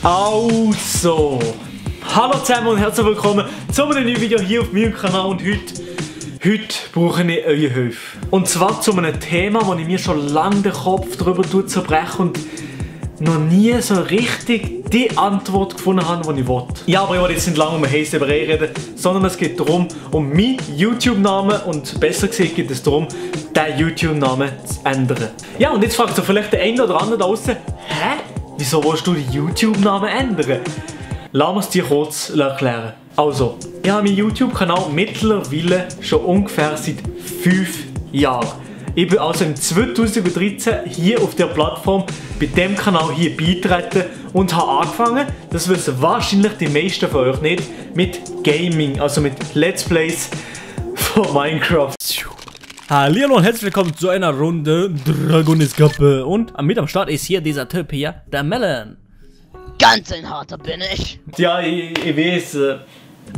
Also, hallo zusammen und herzlich willkommen zu einem neuen Video hier auf meinem Kanal und heute brauche ich eure Hilfe. Und zwar zu einem Thema, wo ich mir schon lange den Kopf darüber zerbreche und noch nie so richtig die Antwort gefunden habe, die ich wollte. Ja, aber ich will jetzt nicht lange um eine heiße Brei reden, sondern es geht darum, um meinen YouTube-Namen und besser gesagt geht es darum, den YouTube-Namen zu ändern. Ja, und jetzt fragt sich vielleicht der eine oder andere da draußen, hä? Wieso willst du den YouTube-Namen ändern? Lass uns dir kurz erklären. Also, ich habe meinen YouTube-Kanal mittlerweile schon ungefähr seit 5 Jahren. Ich bin also im 2013 hier auf der Plattform bei dem Kanal hier beitreten und habe angefangen, das wissen wahrscheinlich die meisten von euch nicht, mit Gaming, also mit Let's Plays von Minecraft. Hallo und herzlich willkommen zu einer Runde Dragonis-Kappe. Und mit am Start ist hier dieser Typ hier, der Melon. Ganz ein harter bin ich. Ja, ich weiß.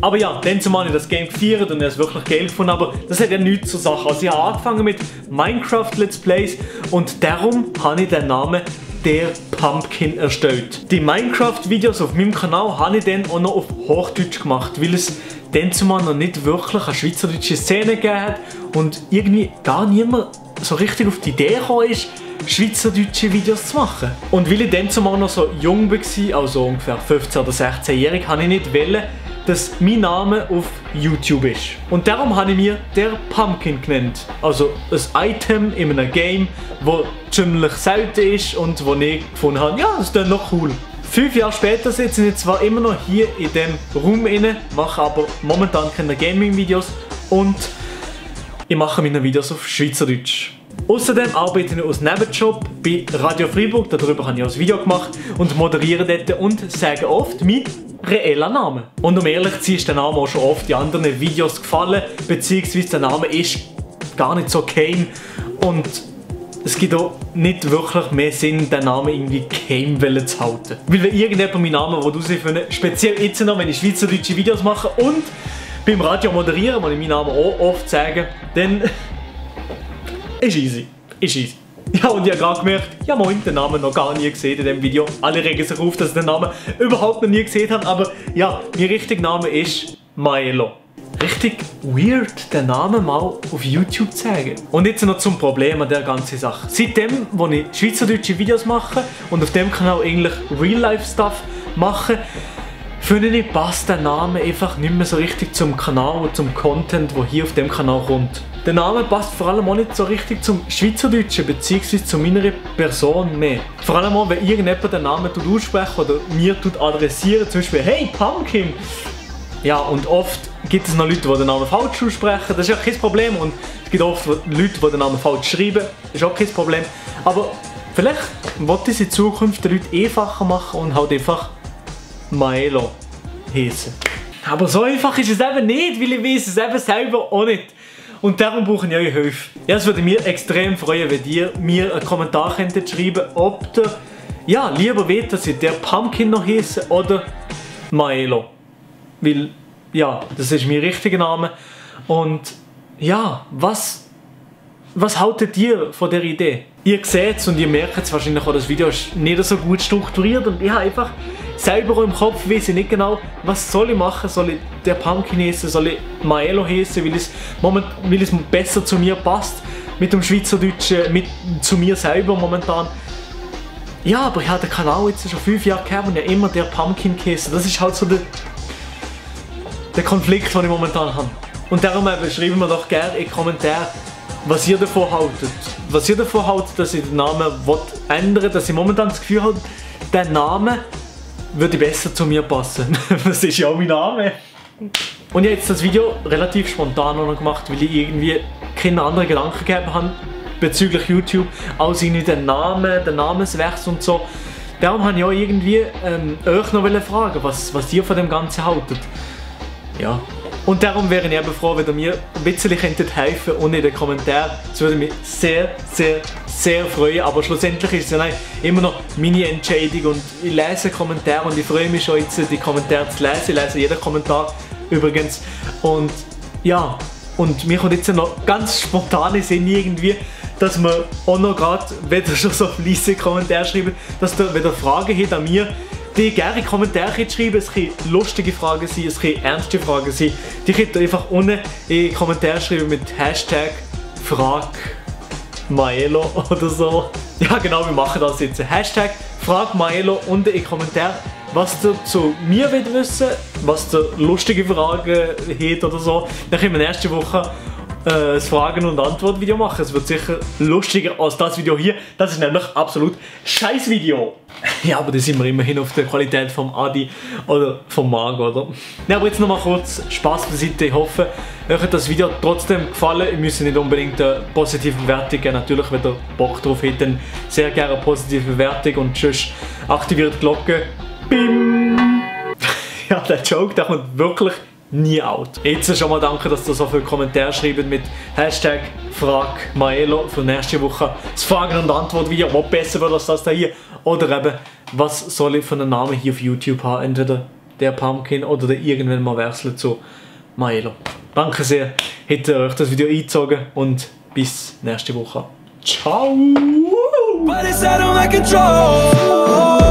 Aber ja, dann zumal ich das Game gefeiert und es wirklich geil gefunden, aber das hat ja nichts zur Sache. Also ich habe angefangen mit Minecraft Let's Plays und darum habe ich den Namen der Pumpkin erstellt. Die Minecraft-Videos auf meinem Kanal habe ich dann auch noch auf Hochdeutsch gemacht, weil es dann zumal noch nicht wirklich eine schweizerdeutsche Szene gegeben hat und irgendwie gar niemand so richtig auf die Idee gekommen ist, schweizerdeutsche Videos zu machen. Und weil ich dann zumal noch so jung war, also ungefähr 15 oder 16-jährig, habe ich nicht wollen, dass mein Name auf YouTube ist. Und darum habe ich mir der Pumpkin genannt. Also ein Item in einem Game, das ziemlich selten ist und wo ich gefunden habe, ja, das ist dann noch cool. 5 Jahre später sitze ich zwar immer noch hier in dem Raum inne, mache aber momentan keine Gaming-Videos und ich mache meine Videos auf Schweizerdeutsch. Außerdem arbeite ich als Nebenjob bei Radio Freiburg, darüber habe ich auch ein Video gemacht und moderiere dort und sage oft meinen reellen Namen. Und um ehrlich zu sein, ist der Name auch schon oft in anderen Videos gefallen, beziehungsweise der Name ist gar nicht so geheim und es gibt auch nicht wirklich mehr Sinn, den Namen irgendwie geheim zu halten. Weil wenn irgendjemand meinen Namen herausfinden, speziell jetzt noch, wenn ich schweizerdeutsche Videos mache und beim Radio moderieren, wo ich meinen Namen auch oft sage, dann ist easy. Ist easy. Ja, und ich habe gerade gemerkt, ja moin, den Namen noch gar nie gesehen in diesem Video. Alle regen sich auf, dass ich den Namen überhaupt noch nie gesehen habe, aber ja, mein richtiger Name ist Maelo. Richtig weird, den Namen mal auf YouTube zu sagen. Und jetzt noch zum Problem an der ganzen Sache. Seitdem, wo ich schweizerdeutsche Videos mache und auf dem Kanal eigentlich Real-Life-Stuff mache, finde ich, passt der Name einfach nicht mehr so richtig zum Kanal und zum Content, der hier auf dem Kanal kommt. Der Name passt vor allem auch nicht so richtig zum Schweizerdeutschen bzw. zu meiner Person mehr. Vor allem auch, wenn irgendjemand den Namen ausspricht oder mir adressieren, zum Beispiel «Hey, Pumpkin!» Ja, und oft gibt es noch Leute, die den Namen falsch aussprechen, das ist ja kein Problem. Und es gibt oft Leute, die den Namen falsch schreiben, das ist auch kein Problem. Aber vielleicht wollte ich es in Zukunft den Leuten einfacher machen und halt einfach Maelo heißen. Aber so einfach ist es eben nicht, weil ich weiß es eben selber auch nicht. Und darum brauche ich eure Hilfe. Ja, es würde mir extrem freuen, wenn ihr mir einen Kommentar könntet schreiben, ob ihr ja, lieber wollt, dass ich der Pumpkin noch heiße oder Maelo. Weil, ja, das ist mein richtiger Name. Und ja, was haltet ihr von der Idee? Ihr seht es und ihr merkt es wahrscheinlich auch, das Video ist nicht so gut strukturiert und ich habe einfach selber im Kopf, weiß ich nicht genau, was soll ich machen, soll ich der Pumpkin heißen, soll ich Maelo heißen, weil es besser zu mir passt, mit dem Schweizerdeutschen, zu mir selber momentan. Ja, aber ich habe den Kanal jetzt schon 5 Jahre gehabt und ja immer der Pumpkin geheißen. Das ist halt so der Konflikt, den ich momentan habe. Und darum schreibt mir doch gerne in die Kommentare, was ihr davon haltet. Was ihr davon haltet, dass ich den Namen ändern will, dass ich momentan das Gefühl habe, der Name würde besser zu mir passen. Das ist ja auch mein Name. Und ich habe jetzt das Video relativ spontan noch gemacht, weil ich irgendwie keine anderen Gedanken gegeben habe bezüglich YouTube, als irgendwie den Namenswechsel und so. Darum habe ich auch irgendwie euch noch fragen, was ihr von dem Ganzen haltet. Ja. Und darum wäre ich eben froh, wenn ihr mir ein bisschen helfen könntet und in den Kommentaren. Das würde mich sehr, sehr, sehr freuen. Aber schlussendlich ist es ja immer noch meine Entscheidung. Und ich lese Kommentare und ich freue mich schon jetzt, die Kommentare zu lesen. Ich lese jeden Kommentar übrigens. Und ja, und mir kommt jetzt noch ganz spontan in Sinn irgendwie, dass man auch noch gerade, wenn ihr schon so fleissig Kommentare schreibt, dass ihr, wenn ihr Fragen habt an mir, die gerne Kommentare schreiben. Es können lustige Fragen sein, es können ernste Fragen sein. Die könnt ihr einfach unten in die Kommentare schreiben mit Hashtag Frag Maelo oder so. Ja genau, wir machen das jetzt. Hashtag Frag Maelo unten in die Kommentare, was ihr zu mir wollt wissen, was ihr lustige Fragen habt oder so. Dann können wir nächste Woche das Fragen- und Antwort-Video machen. Es wird sicher lustiger als das Video hier. Das ist nämlich absolut scheiß Video. Ja, aber da sind wir immerhin auf der Qualität vom Adi oder vom Mag, oder? Ja, aber jetzt nochmal kurz Spaß beiseite. Ich hoffe, euch hat das Video trotzdem gefallen. Ihr müsst nicht unbedingt eine positive Bewertung geben. Natürlich, wenn ihr Bock drauf habt, dann sehr gerne eine positive Bewertung und tschüss, aktiviert die Glocke. Bim! Ja, der Joke, der kommt wirklich nie out. Jetzt schon mal danke, dass ihr so viele Kommentare schreibt mit Hashtag Frag Maelo für nächste Woche. Das Fragen- und Antwort-Video, was besser wird als das da hier. Oder eben, was soll ich für einen Namen hier auf YouTube haben? Entweder der Pumpkin oder der irgendwann mal wechseln zu Maelo. Danke sehr, habt ihr euch das Video eingezogen und bis nächste Woche. Ciao! But it's out of my control.